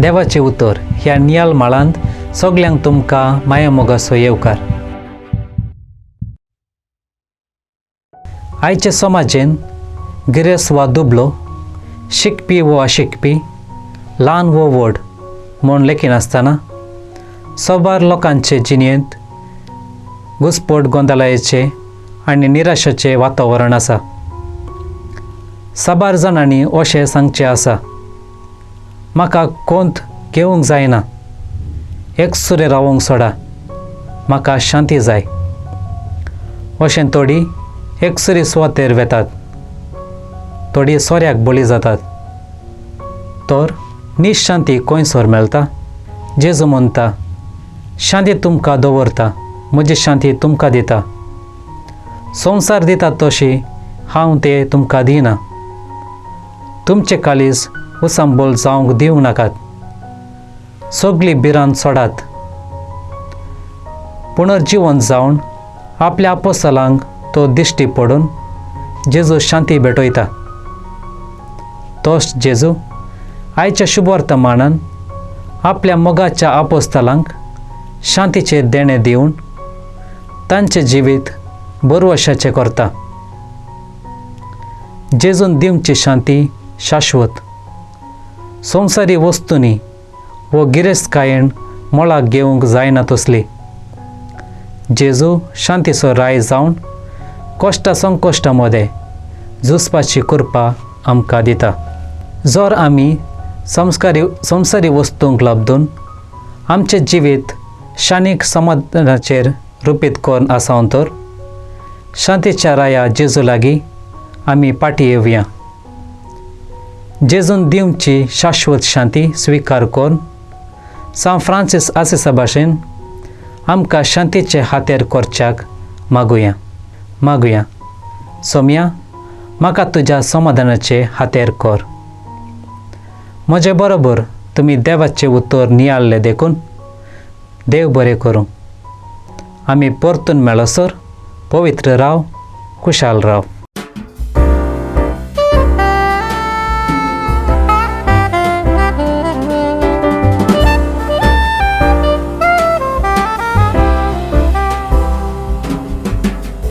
देवाचें उतर ह्या नियाल माळांत सगल्यांक तुमकां मायामोगाचो येवकार. आयचे समाजेन गिरेस्त वा दुबलो, शिकपी वो अशिकपी, ल्हान वो व्हड म्हूण लेखिनासतना साबार लोकांचे जिणेंत घुसपट, गोंदळायेचें आनी निराशेचें वातावरण आसा. साबार जाणांनी अशें सांगचें आसा, म्हाका कोंत घेवंक जायना, एकसुरें रावंक सोडा, म्हाका शांती जाय. अशें थोडीं एकसुरी सुवातेर वेतात, थोडीं सोऱ्याक बळी जातात. तर निशांती खंयसर मेळटा? जेजू म्हणटा, शांती तुमकां दवरता, म्हजी शांती तुमकां दिता. संवसार दिता तशी हांव ते तुमकां दिना. तुमचे काळीज उचांबळ जावंक दिवं नाकात, सगळी भिरांत सोडात. पुनर्जिवन जावन आपल्या आपोस्तलांक तो दिश्टी पडून जेजू शांती भेटयता. तोच जेजू आयच्या शुभवर्तमानान आपल्या मोगाच्या आपोस्तलांक शांतीचें देणें दिवन तांचें जिवीत बरवशाचें करता. जेजून दिवची शांती शाश्वत, संवसारी वस्तूंनी वो गिरेस्तकायेन मोलाक घेवंक जायना तसली. जेजू शांतीचो राय जावन कश्टा संकश्टां मदें झुजपाची कृपा आमकां दिता. जर आमी संवसारी वस्तूंक लब्दून आमचें जिवीत शानीक समाधानाचेर रुपीत करून आसा तर शांतीच्या राया जेजू लागीं आमी फाटीं येवया. जेजून दिवची शाश्वत शांती स्विकार करून सांत फ्रांसीस आसिसा भाशेन आमकां शांतीचे हातेर करच्याक मागुया. मागुया, सोम्या, म्हाका तुज्या समाधानाचे हातेर कर. म्हजे बरोबर तुमी देवाचें उतर नियाळ्ळें देखून देव बरें करूं. आमी परतून मेळसर पवित्र राव, खुशाल राव.